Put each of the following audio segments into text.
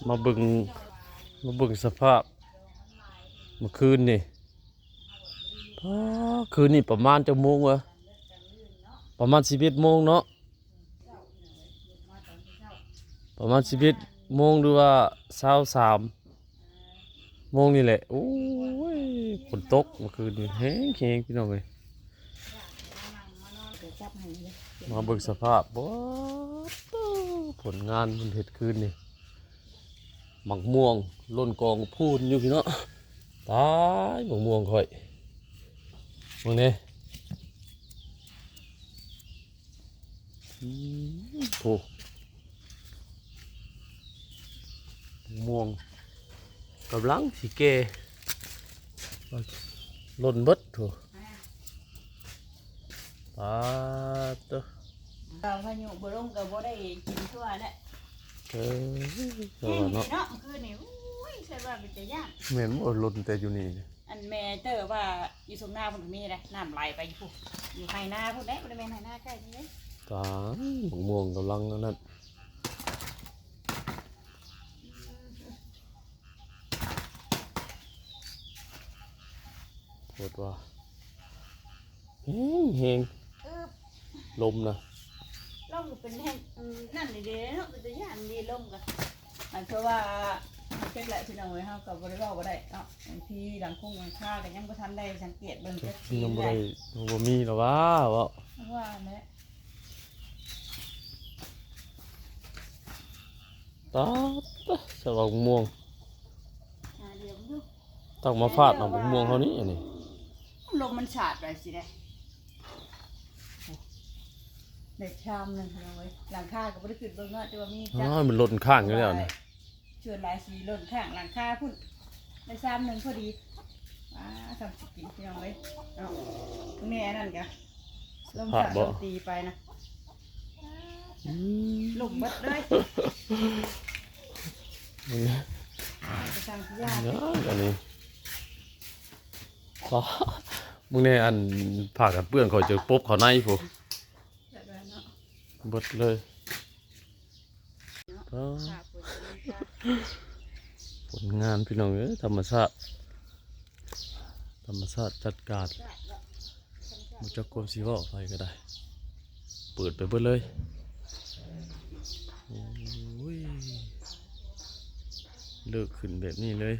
ມາເບິ່ງ ມາເບິ່ງສະພາບເມື່ອຄືນນີ້. ອໍ ຄືນນີ້ປະມານຈັກໂມງວະ? ປະມານສິບເອັດໂມງເນາະ ປະມານສິບເອັດໂມງ ຫຼືວ່າຊາວສາມໂມງນີ້ແຫຼະ. ໂອ້ຍ ຝົນຕົກເມື່ອຄືນນີ້ແຮງໆ ພີ່ນ້ອງເອີຍ. ມາເບິ່ງສະພາບ ໂອ້ ຜົນງານເພິ່ນເຮັດຄືນນີ້. ໝາກມ່ວງຫຼົ່ນກອງພູນຢູ່ພີ້ເນາະ. ຕາຍ ໝາກມ່ວງຂ້ອຍ ເບິ່ງແດ່. ອືມ ໂອ້ ໝາກມ່ວງກຳລັງຊິແກ່ ຫຼົ່ນເບິດ. ໂອ້ ປາດໂທ້ ເອົາພາຍຸບໍ່ລົງກໍບໍ່ໄດ້ກິນທົ່ວແຫຼະ. ເອີ ແມ່ນເນາະ ເນາະ ຄືນນີ້ ໂອ້ຍ ໃຊ່ວ່າເປັນຕາຢ້ານ. ແມ່ນບໍ່ ຫຼົ່ນແຕ່ຢູ່ນີ້? ອັນແມ່ເຕີວ່າຢູ່ທົ່ງນາພຸ້ນກໍມີເດ້ ນ້ຳໄຫຼໄປຢູ່ພຸ້ນ ຢູ່ໄຮ່ນາພຸ້ນເດ້ ບໍ່ໄດ້ແມ່ນໄຮ່ນາໃກ້ນີ້ເດ້. ຕາຍ ໝາກມ່ວງກຳລັງອັນນັ້ນ. ໂພດວ່າ ແຮງໆ ອືມ ລົມນະ ລົມກໍເປັນແຮງ ອືມ ນັ້ນນີ້ເດ້ເນາະ ເປັນຕາຢ້ານເດ້ລົມກໍ ອັນເພາະວ່າເປັນແຫຼະ ພີ່ນ້ອງເອີຍ ເຮົາກໍບໍ່ໄດ້ເວົ້າບໍ່ໄດ້ເນາະ. ບາງທີຫຼັງຄົງຫຼັງຄາກໍຍັງບໍ່ທັນໄດ້ສັງເກດເບິ່ງຈັກທີ ຍັງບໍ່ໄດ້ ບໍ່ມີແລ້ວວ່າ ເວົ້າ ວ່າແຫຼະ. ຕາດ ສະເຫວີ່າໝາກມ່ວງ ຫາດຽວຢູ່ ຕັ້ງມາຟາດເອົາໝາກມ່ວງເຮົານີ້ ອັນນີ້ ລົມມັນສາດໄປຊິໄດ້ ໄດ້ຊາມໜຶ່ງເລີຍ. ຫຼັງຄາກໍບໍ່ໄດ້ຂຶ້ນເບິ່ງເນາະ ແຕ່ວ່າມີ ອໍ ຈັກ ມັນຫຼົ່ນຄ້າງຢູ່ແລ້ວນະ. ສ່ວນຫຼາຍຊິຫຼົ່ນຂ້າງຫຼັງຄາພຸ້ນ ໄດ້ຊາມໜຶ່ງພໍດີ. ວ້າ ຊ່ຳຊິກິນ ພີ່ນ້ອງເອີຍເນາະ. ແມ່ອັນນັ້ນກະລົມສາດ ສະພາບບໍ່ ລົມຕີໄປນະ ອືມ ລົ້ມເບິດເລີຍ. ມັນ ກະຊ່າງຊິຢ່າ ອັນນີ້ ວ້າ ມຶງແນ່ ອັນຜ້າກັນເປື້ອນຂ້ອຍຈະປົກເຂົ້າໃນພຸ້ນ ເບິດເລີຍ. ອໍ ຜົນງານພີ່ນ້ອງເອີຍ ທຳມະຊາດ ທຳມະຊາດຈັດການ ບໍ່ຈັກຄວາມຊິເວົ້າໃຜກໍໄດ້ ເປີດໄປເບິດເລີຍ. ໂອ້ຍ ເລີກຂຶ້ນແບບນີ້ເລີຍ.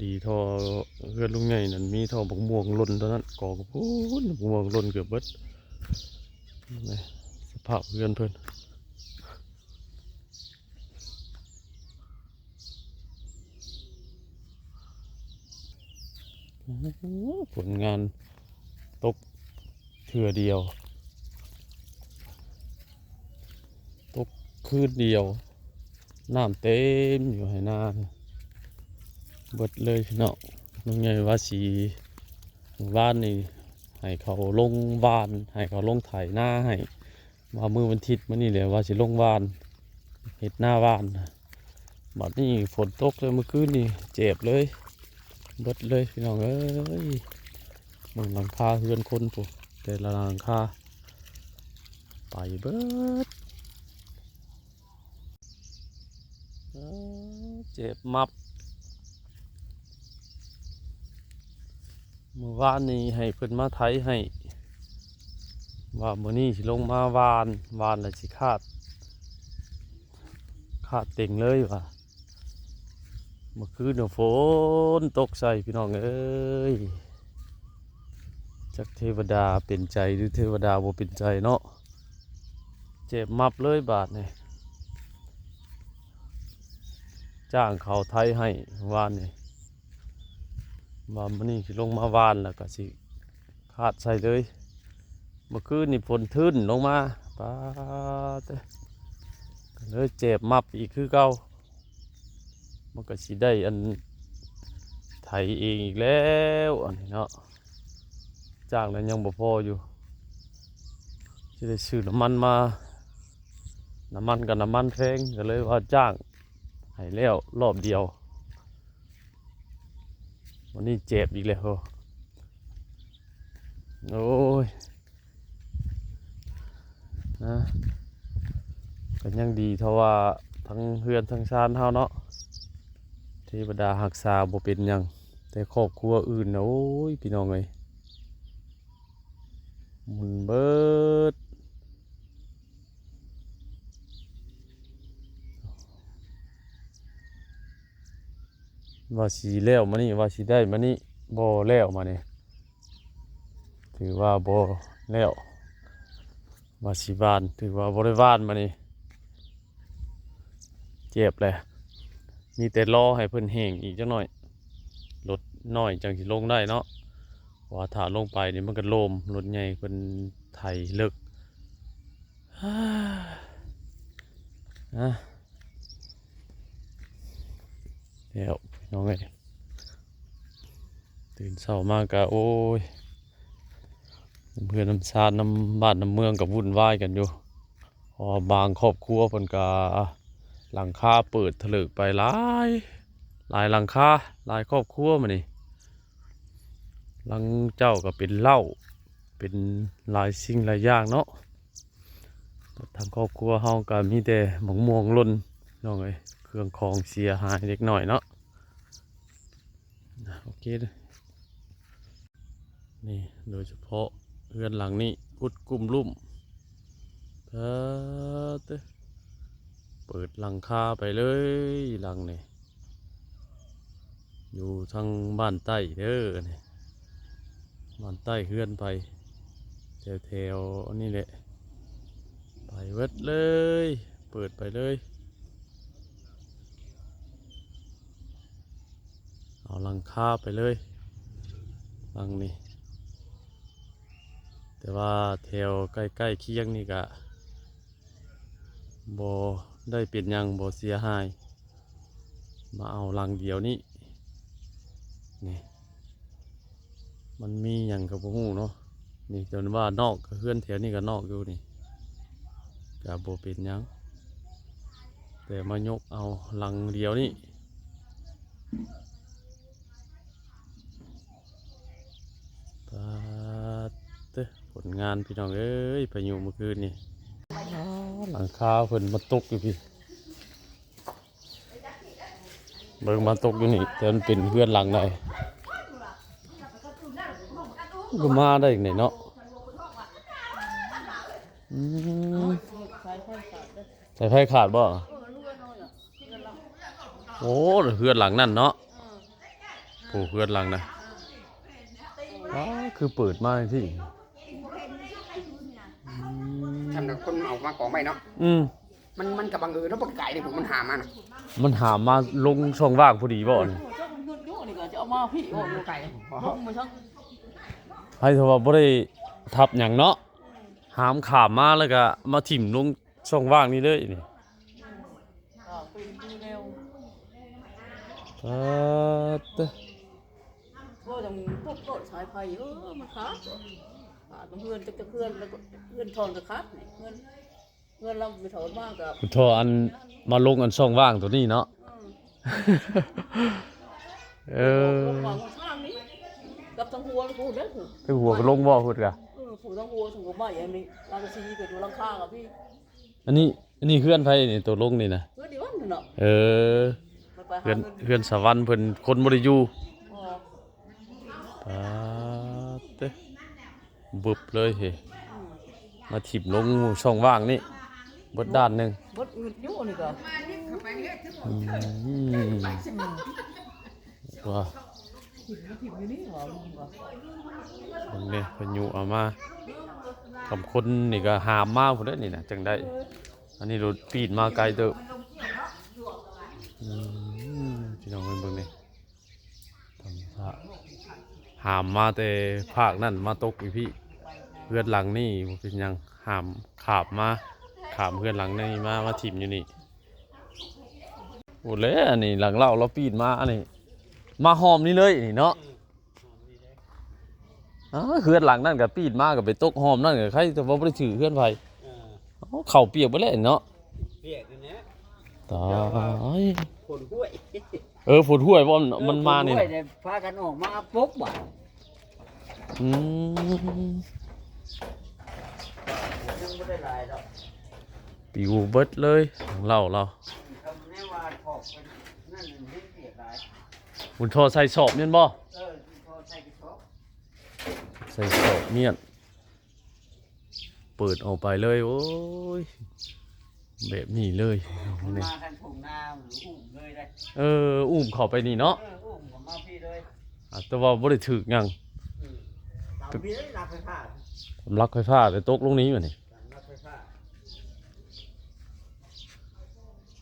ດີທໍ່ເຮືອນລຸງໃຫຍ່ນັ້ນ ມີທໍ່ບັກມ່ວງຫຼົ່ນເທົ່ານັ້ນ ກໍພຸ້ນ ບັກມ່ວງຫຼົ່ນເກືອບເບິດ. ນີ້ ສະພາບເຮືອນເພິ່ນ ໂອ້ໂຫ ຜົນງານຕົກເທື່ອດຽວ ຕົກຄືນດຽວ ນ້ຳເຕັມຢູ່ໄຮ່ນາເບິດເລີຍພີ່ນ້ອງ. ລຸງໃຫຍ່ວ່າຊິ ວານນີ້ໃຫ້ເຂົາລົງຫວ່ານ ໃຫ້ເຂົາລົງໄຖນາໃຫ້ ວ່າມື້ວັນທິດມື້ນີ້ແຫຼະວ່າຊິລົງຫວ່ານ ເຮັດນາຫວ່ານ. ບັດນີ້ຝົນຕົກແລ້ວ ມື້ຄືນນີ້ແຈບເລີຍ ເບິດເລີຍພີ່ນ້ອງເອີຍ. ເບິ່ງຫຼັງຄາເຮືອນຄົນພຸ້ນ ແຕ່ລະຫຼັງຄາໄປເບິດ. ເອີ ເຈັບມັບ ມື້ວານນີ້ໃຫ້ເພິ່ນມາໄຖໃຫ້ ວ່າມື້ນີ້ຊິລົງມາຫວ່ານ ຫວ່ານແລ້ວຊິຄາດ ຄາດເຕັງເລີຍວ່າ. ເມື່ອຄືນຝົນຕົກໃສ່ພີ່ນ້ອງເອີຍ ຈັກເທວະດາເປັນໃຈ ຫຼື ເທວະດາບໍ່ເປັນໃຈເນາະ. ເຈັບມັບເລີຍບາດນີ້ ຈ້າງເຂົາໄຖໃຫ້ວານນີ້ ວ່າມື້ນີ້ຊິລົງມາຫວ່ານ ແລ້ວກໍຊິຄາດໃສ່ເລີຍ. ເມື່ອຄືນນີ້ຝົນທຶນລົງມາ ປາດ ກໍເລີຍເຈັບມັບອີກຄືເກົ່າ. ມັນກໍຊິໄດ້ອັນໄຖເອງອີກແລ້ວ ອັນນີ້ເນາະ ຈ້າງແລ້ວຍັງບໍ່ພໍຢູ່ ຊິໄດ້ຊື້ນ້ຳມັນມາ ນ້ຳມັນກໍນ້ຳມັນແພງ ກໍເລີຍວ່າຈ້າງໃຫ້ແລ້ວລອບດຽວ. ວັນນີ້ເຈັບອີກແລ້ວ ໂອ້ຍ ນະ. ກໍຍັງດີເທົ່າວ່າທັງເຮືອນທັງຊານເຮົາເນາະ ເທວະດາຮັກສາບໍ່ເປັນຫຍັງ. ແຕ່ຄອບຄົວອື່ນນະ ໂອ້ຍ ພີ່ນ້ອງເອີຍ ໝຸ່ນເບີດ. ວ່າຊິແລ້ວມານີ້ ວ່າຊິໄດ້ມານີ້ ບໍ່ແລ້ວມານີ້ ຖືວ່າບໍ່ແລ້ວ. ວ່າຊິຫວ່ານ ຖືວ່າບໍ່ໄດ້ຫວ່ານມານີ້ ເຈັບແຫຼະ. ມີແຕ່ລໍໃຫ້ເພິ່ນແຫ້ງອີກຈັກໜ້ອຍ ລົດນ້ອຍຈັ່ງຊິລົງໄດ້ເນາະ ເພາະວ່າຖ້າລົງໄປນີ້ມັນກໍໂລມ ລົດໃຫຍ່ເພິ່ນໄຖເລິກ. ອາ ແລ້ວພີ່ນ້ອງເອີຍ ຕື່ນເຊົ້າມາກະ ໂອ້ຍ ນຳເຮືອນນຳຊານ ນຳບ້ານນຳເມືອງກະວຸ່ນວາຍກັນຢູ່ ເພາະວ່າບາງຄອບຄົວເພິ່ນກະຫຼັງຄາເປີດທະເຫຼີກໄປຫຼາຍ ຫຼາຍຫຼັງຄາ ຫຼາຍຄອບຄົວມື້ນີ້. ລາງເຈົ້າກໍເປັນເຫຼົ້າ ເປັນຫຼາຍສິ່ງຫຼາຍຢ່າງເນາະ. ທາງຄອບຄົວເຮົາກໍມີແຕ່ໝາກມ່ວງຫຼົ່ນ ນ້ອງເອີຍ ເຄື່ອງຂອງເສຍຫາຍເລັກນ້ອຍເນາະ. ໂອເຄເດີ ນີ້ໂດຍສະເພາະເຮືອນຫຼັງນີ້ ອຸດກຸ້ມລຸ່ມ ເອີ ເປີດຫຼັງຄາໄປເລີຍຫຼັງນີ້. ຢູ່ທາງບ້ານໃຕ້ເດີນີ້ ບ້ານໃຕ້ເຮືອນໄປ ແຖວໆນີ້ແຫຼະ ໄປເບິດເລີຍ ເປີດໄປເລີຍ ເອົາຫຼັງຄາໄປເລີຍຫຼັງນີ້. ແຕ່ວ່າແຖວໃກ້ໆຄຽງນີ້ກະ ບໍ່ໄດ້ເປັນຫຍັງ ບໍ່ເສຍຫາຍ ມາເອົາຫຼັງດຽວນີ້ ນີ້ ມັນມີຫຍັງກໍບໍ່ຮູ້ເນາະ. ນີ້ ຈົນວ່ານອກ ເຮືອນແຖວນີ້ກໍນອກຢູ່ນີ້ ກໍບໍ່ເປັນຫຍັງ ແຕ່ມາຍົກເອົາຫຼັງດຽວນີ້. ປາດເຕີ ຜົນງານພີ່ນ້ອງເອີຍ ພາຍຸມື້ຄືນນີ້ ອາ ຫຼັງຄາເພິ່ນມາຕົກຢູ່ພີ້ ເບິ່ງມາຕົກຢູ່ນີ້ ແຕ່ມັນເປັນເຮືອນຫຼັງໃດ ກໍມາໄດ້ຈັ່ງໃດເນາະ. ອືມ ສາຍໄຟຂາດເດີ ສາຍໄຟຂາດບໍ່? ໂອ້ ເຮືອນຫຼັງນັ້ນເນາະ ຜູ້ເຮືອນຫຼັງນະ ອ້າ ຄືເປີດມາຈັ່ງຊີ້ ອືມ ທຳນະຄົນເອົາມາກອງໄວ້ເນາະ ອືມ ມັນ ມັນກໍບັງເອີນເນາະ ບໍ່ໄກເດ້ ມັນຫາມມານະ ມັນຫາມມາລົງຊ່ອງວ່າງພໍດີບໍ່ນີ້ ເອີ ເຈົ້າເງິນຢູ່ນີ້ກໍຈະເອົາມາພີ້ ໂອ້ ບໍ່ໄກ ລົງມາຊ່ອງ ໃຜເຖິງວ່າບໍ່ໄດ້ທັບຫຍັງເນາະ ຫາມຂ້າມມາແລ້ວກໍມາຖິ້ມລົງຊ່ອງວ່າງນີ້ເລີຍນີ້ ອືມ ອ່າ ເປັນຄືແນວ ປາດເຕີ ບໍ່ຕ້ອງປົກໂລດສາຍໄຟ ເອີ ມັນຂາດ ຂາດເຮືອນຈັກເຮືອນ ແລ້ວກໍເຮືອນທອນກໍຂາດ ເຮືອນ ເຮືອນລາວໄປຖອນມາກໍ ເພິ່ນທໍ່ອັນມາລົງອັນຊ່ອງວ່າງໂຕນີ້ເນາະ ອືມ ເອີ ລົງມາທາງນີ້ ກັບທາງຫົວພຸ້ນເດ້ ທາງຫົວກໍລົງບໍ່ພຸ້ນກະ ເອີ ຜູ້ທາງຫົວ ທາງຫົວໄມ້ອັນນີ້ ລາງກະສີກໍຢູ່ຫຼັງຄາກັບພີ້ ອັນນີ້ ອັນນີ້ເຮືອນໃຜນີ້ ໂຕລົງນີ້ນະ ເຮືອນດຽວກັນເນາະ ເອີ ໄປຫາ ເຮືອນ ເຮືອນ ເຮືອນສະຫວັນເພິ່ນ ຄົນບໍ່ໄດ້ຢູ່ ອໍ ປາດເຕີ ບຶບເລີຍເຮ ອືມ ມາຖິ້ມລົງຊ່ອງວ່າງນີ້ ເບິດດ້ານໜຶ່ງ ເບິດງຶດຢູ່ນີ້ກໍ ອືມ ວ່າ ເບິ່ງເດ້ ພາຍຸເອົາມາ ຄຳຄົນນີ້ກໍຫາມມາພຸ້ນເດ້ນີ້ນະ ຈັ່ງໄດ້ ອັນນີ້ລົດປີດມາໄກເຕີບ ອືມ ພີ່ນ້ອງເອີຍ ເບິ່ງນີ້ ທຳມະຊາດ ຫາມມາແຕ່ພາກນັ້ນມາຕົກຢູ່ພີ້ ເຮືອນຫຼັງນີ້ບໍ່ເປັນຫຍັງ ຫາມຂ້າມມາ ຂ້າມເຮືອນຫຼັງນີ້ມາ ມາຖິ້ມຢູ່ນີ້. ໂອ້ ແລ້ວອັນນີ້ຫຼັງເລົ່າລາວປີດມາ ອັນນີ້ມາຫ້ອມນີ້ເລີຍນີ້ເນາະ. ອືມ ອ້າ ເຮືອນຫຼັງນັ້ນກໍປີດມາ ກໍໄປຕົກຫ້ອມນັ້ນ ກໍໃຄແຕ່ວ່າບໍ່ໄດ້ຖືເຮືອນໃຜ. ເອີ ເອົາ ເຂົ້າປຽກເບິດແລ້ວເນາະ. ປຽກນັ້ນແຫຼະ ຕາຍ ແຕ່ວ່າຝົນຫ້ວຍ ເອີ ຝົນຫ້ວຍບໍ່ ມັນມານີ້ ຝົນຫ້ວຍ ນະ ເລີຍພາກັນອອກມາປົກບາດ. ອືມ ຍັງບໍ່ໄດ້ຫຼາຍດອກ. ປິວເບິດເລີຍ ເຫຼົ້າລາວ. ບຸນທໍ່ໃສ່ສອບແມ່ນບໍ່? ໃສ່ສອບມ້ຽນ ເປີດອອກໄປເລີຍ. ໂອ້ຍ ແບບນີ້ເລີຍ. ເອີ ອຸ້ມເຂົ້າໄປນີ້ເນາະ. ແຕ່ວ່າບໍ່ໄດ້ຖືກຫຍັງ. ຫຼັກໄຟຟ້າໄດ້ຕົກລົງນີ້ບັດນີ້.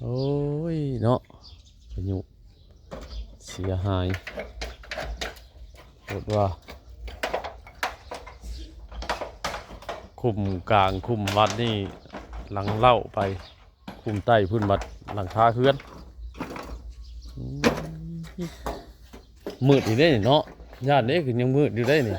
ໂອ້ຍເນາະ ພາຍຸເສຍຫາຍໂພດວ່າ. ຄຸ້ມກາງຄຸ້ມວັດນີ້ຫຼັງເລົ້າໄປ, ຄຸ້ມໃຕ້ພຸ້ນບັດຫຼັງຄາເຮືອນ. ມືດອີກເດ້ເນາະ, ຢ້ານເດ້ ຄືຍັງມືດຢູ່ເດ້ນີ້.